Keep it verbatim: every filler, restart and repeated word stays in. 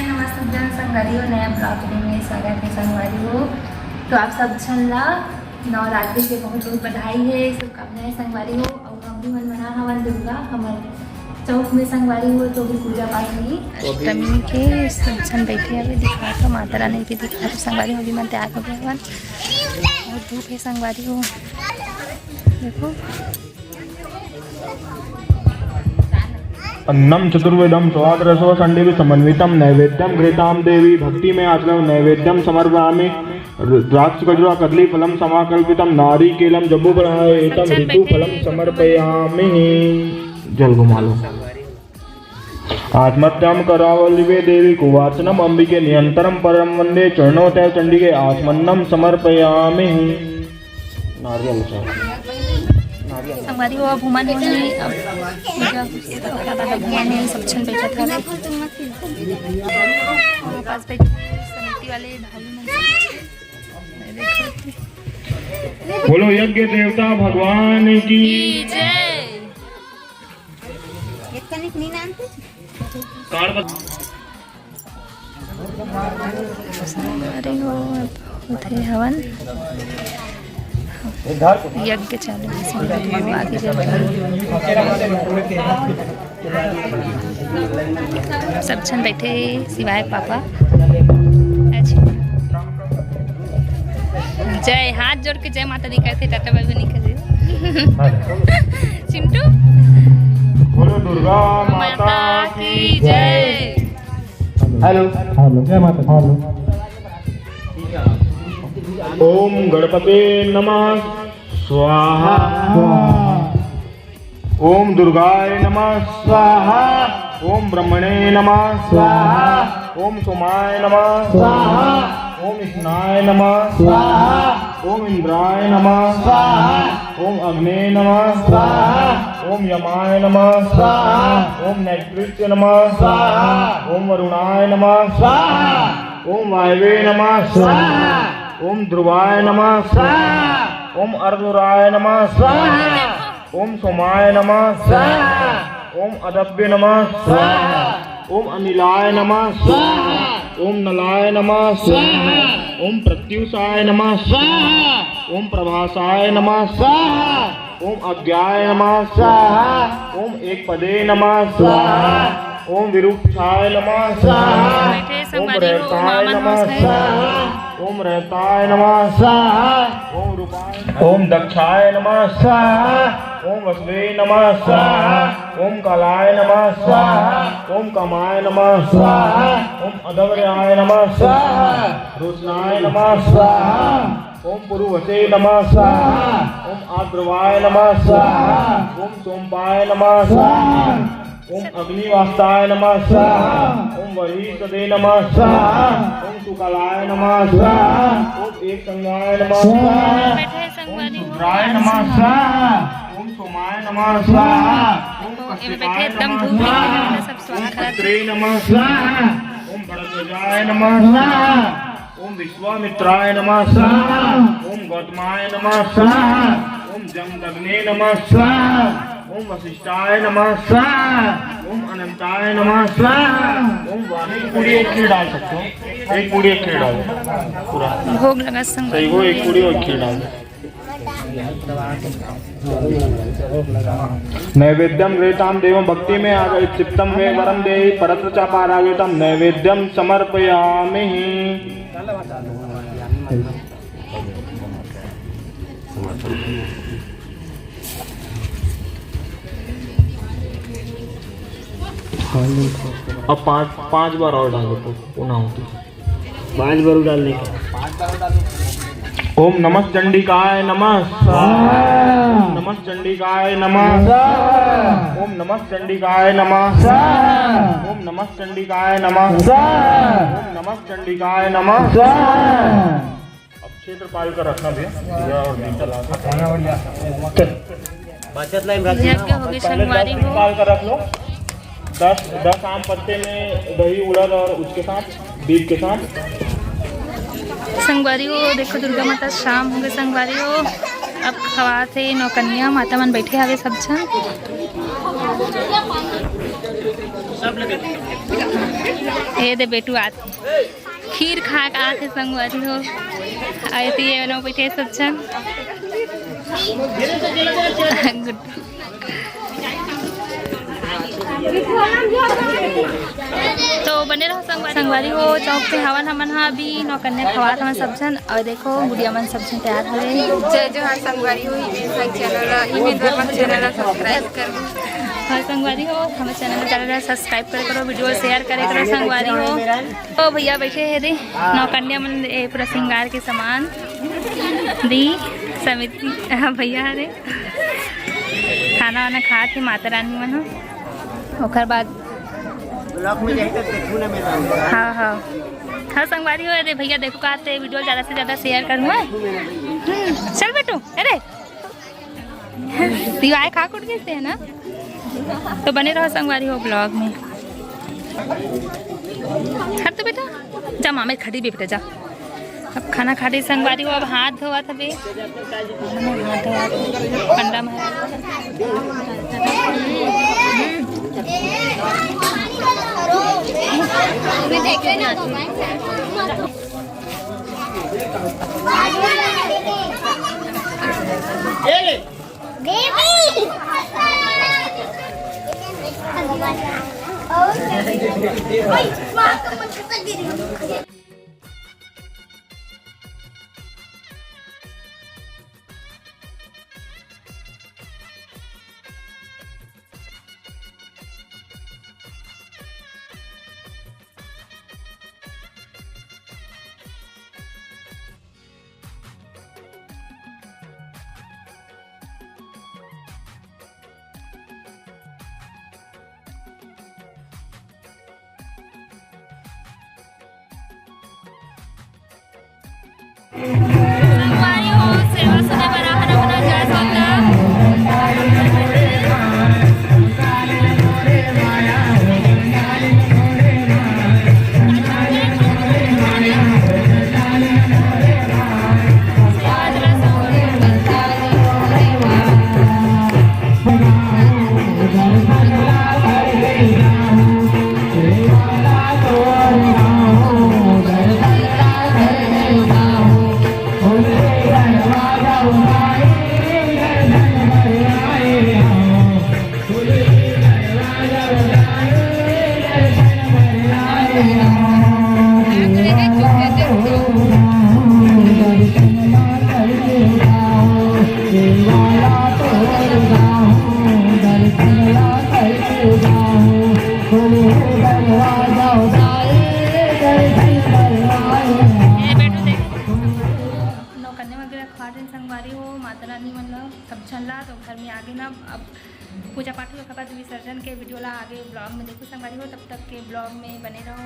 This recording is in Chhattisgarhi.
नमस्ते जन संगवारी हो, नया ब्लॉग में स्वागत है संगवारी हो। तो आप सब झन ला नवरात्रि के बहुत बहुत बधाई है, शुभकामनाएं संगवारी हो। और हम भी मन मना हवन दुर्गा, हमर चौक में संगवारी हो तो भी पूजा पाठ नहीं। अष्टमी के सब झन बैठे हवे, दिखा तो माता रानी भी दिखा तो संगवारी हो, भी मन तैयार हो गए हवन। और धूप है संगवारी हो, देखो। अन्नम चतुर्विधम स्वादरसो संडीव समन्वितम नैवेद्यम गृहीताम देवी। भक्ति में आचरण नैवेद्यम समर्पयामि। द्राक्ष खजुरा कदली फलम समाकल्पितम नारिकेलम जम्बू फलम एतम ऋतु फलम समर्पयामि। जल घुमा लो। आत्महत्याम करावलिवे देवी कुवार्चनम अंबिके नियंतरम परम वंदे चरणों तय चंडिके आत्मन्नम समर्पयामि। नारियल चाय। नारियल। संगवारी हो, अब हुमन होही, अब पूजा, ओकरा बाद अब हुमन होही, सब झन बैठत हवे। वहाँ पास बैठे समिति वाले भाई मन। बोलो यज्ञ देवता भगवान की। की जय। कार्ड बत- अरे हो, अब होथे हवन। यज्ञ चालू हे, सब लोग आगे बढ़ रहे हैं। सब झन बैठे हे, सिवाय पापा। अच्छा। जय, हाथ जोड़ के जय माता दी करथे, टाटा बाय बाय नहीं कर रहे हो। चिंटू। बोलो दुर्गा माता की जय। हेलो। हेलो, जय माता दी। हेलो। ओम गणपते नमः स्वाहा। स्वाहा। ओम दुर्गाय नमः स्वाहा। ओम ब्रह्मणे नमः स्वाहा। ओम सोमाय नमः स्वाहा। ओम विष्णाय नमः स्वाहा। ओम इंद्राय नमः स्वाहा। ओम अग्ने नमः स्वाहा। ओम यमाय नमः स्वाहा। ओम नैतृत्य नमः स्वाहा। ओम वरुणाय नमः स्वाहा। ओम वायवे नमः स्वाहा। ओम ध्रुवाय नमः स्वाहा। ओम अर्धुराय नमः स्वाहा। ओम सोमाय नमः स्वाहा। ओम अदभ्य नमः स्वाहा। ओम अनिलाय नमः स्वाहा। ओम नलाय नमः स्वाहा। ओम प्रत्युषाय नमः स्वाहा। ओम प्रभासाय नमः स्वाहा। ओम अज्ञाय नमः स्वाहा। ओम एकपदे नमः स्वाहा। ओम विरूपाक्षाय नमः स्वाहा। ओम रहताय नमः स्वाहा। ओम रहताय नमः स्वाहा। ओम रूपाय, ओम दक्षाय नमः स्वाहा। ओम वसवे नमः स्वाहा। ओम कालाय नमः स्वाहा। ओम कामाय नमः स्वाहा। ओम अदवर्याय नमः स्वाहा। रोचनाय नमः स्वाहा। ओम पुरुवसे नमः स्वाहा। ओम आद्रवाय नमः स्वाहा। ओम सोमपाय नमः स्वाहा। ओम अग्निवास्ताय नमः स्वाहा। ओम वरीसदे नमः स्वाहा। ओम सुकालाय नमः स्वाहा। ओम एक संघाय नमः स्वाहा। बैठे ओम संगवारी हो। शुद्राय नमः स्वाहा। ओम सोमाय नमः स्वाहा। ओम एमे बैठे कश्यपाय एकदम नमः धूप स्वाहा। निकलता, सब स्वाहा ओम करत। पितरे नमः स्वाहा। ओम भरद्वाजाय नमः स्वाहा। ओम विश्वामित्राय नमः स्वाहा। ओम गौतमाय नमः स्वाहा। ओम जमदग्ने नमः स्वाहा। ओम वशिष्ठाय नमः स्वाहा। ओम अनंताय नमः स्वाहा। ओम वासु एक पूड़ी एक खीर डाल सकते हो, एक पूड़ी एक खीर डालो पूरा। भोग लगा संग सही, वो एक पूड़ी और खीर डाल दो। नैवेद्यम गृहीताम देवं भक्ति में आगच्छ चित्तम में वरम देहि परत्र चापारागतम नैवेद्यम समर्पयामि। अब पांच, पांच बार और डालो तो पुनः होती। पांच बार डालने का। ओम नमः चंडिकाय नमः स्वाहा। ओम नमः चंडिकाय नमः स्वाहा। ओम नमः चंडिकाय नमः स्वाहा। ओम नमः चंडिकाय नमः स्वाहा। ओम नमः चंडिकाय नमः स्वाहा। अब क्षेत्रपाल का रखना भैया, भैया और दीपक। बचत लाइन रख। यज्ञ हो गई पहले संगवारी दस हो। क्षेत्रपाल का रख लो। दस, दस आम पत्ते में दही उड़द और उसके साथ, दीप के साथ। संगवारी हो, देखो दुर्गा माता शाम हो गए संगवारी हो। अब खवात हे नौकन्या, माता मन बैठे हवे सब झन। ए दे बेटू आत, खीर खा के आत हे संगवारी हो। अउ एती ये नौ बैठे सब झन। गुड्डू। तो बने रहो संगवारी, संगवारी हो। चौक पे हवन हमन हा अभी नौकन्या खवात हमन सब झन। अउ देखो गुड़िया मन सब झन तैयार हवे। जय जोहार संगवारी हो, हिमेश भाई चैनल ला, हिमेश वर्मा चैनल ला सब्सक्राइब कर। हाँ संगवारी हो, हमारे चैनल ला ज्यादा से ज्यादा सब्सक्राइब करे करो, वीडियो शेयर करे करो संगवारी हो। तो भैया बैठे हे दे नौकन्या मन, ए, पूरा श्रृंगार के सामान दी समिति, हाँ, भैया हरे खाना वाना खात हे माता रानी मन ह। ओकर बाद ब्लॉग में जाही त देखहू ना मैं। हाँ, हाँ। हाँ, संगवारी हो, अरे भैया देखो का ते वीडियो ज्यादा से ज्यादा शेयर करूँ, हाँ? हम्म, चल बेटू, अरे। तू आए खा कुट के से है ना? तो बने रहो संगवारी हो ब्लॉग में। हट तो बेटा, जा मामे खड़ी भी बेटा, जा। अब खाना खा रही संगवारी हो, अब हाथ धोवत हवे। हाथ धोवत हवे। पंडा महाराज। नौकन्या वगैरह खा दिन संगवारी हो, माता रानी मन ला सब झन ला तो घर में आगे ना। अब पूजा पाठ होय के बाद विसर्जन के वीडियो ला आगे ब्लॉग में देखो संगवारी हो, तब तक के ब्लॉग में बने रहो।